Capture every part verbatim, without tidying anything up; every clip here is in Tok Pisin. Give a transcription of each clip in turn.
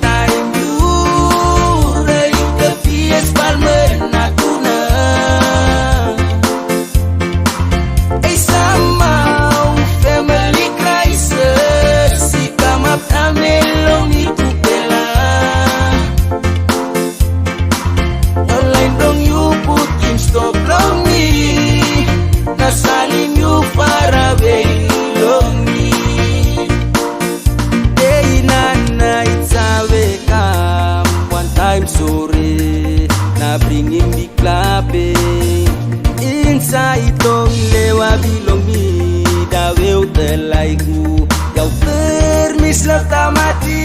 Taim yu reim ka fies palmen na tuna. Ei samau family crisis i kamap namel long mitupela. Ol lain bilong yu putim stop long mi, na salim yu farawe long mi. Dei na nait save kam wantaim sori na bringim bikpela pe. Insait long lewa bilong mi, daweu tela i gu, yau permis lo tamati.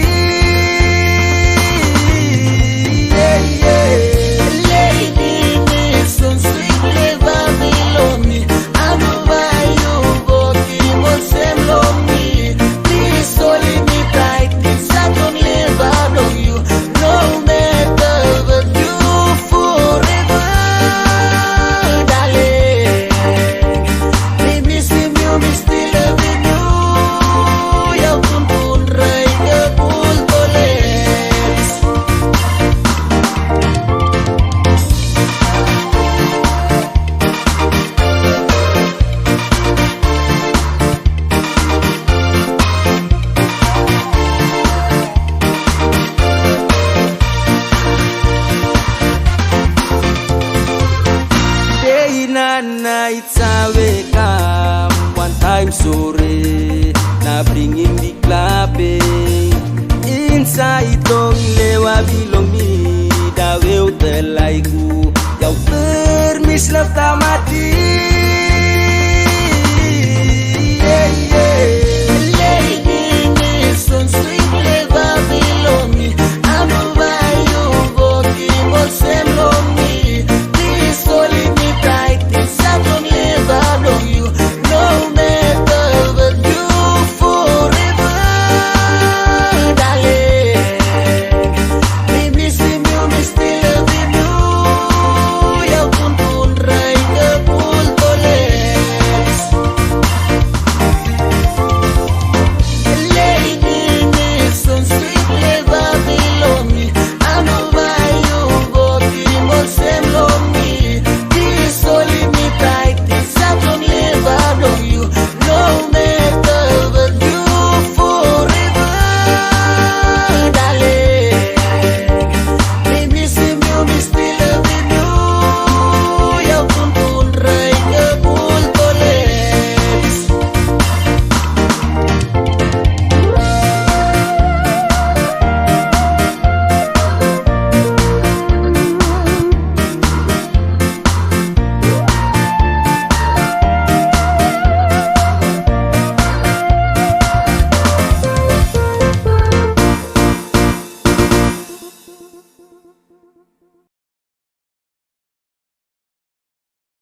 Lady, mi sun swik lewa bilong mi. Anu bai yu wokim olsem long mi. Please holim mi tait, insait long lewa bilong yu. No matter what you forever, darling. Mi misim yu, mi still loving you. Yau punpun rai ke pul toles. Dei na nait save kam wantaim sori na bringim bikpela pe. Insait long lewa bilong mi, daweu tela i gu, yau permis lo tamati.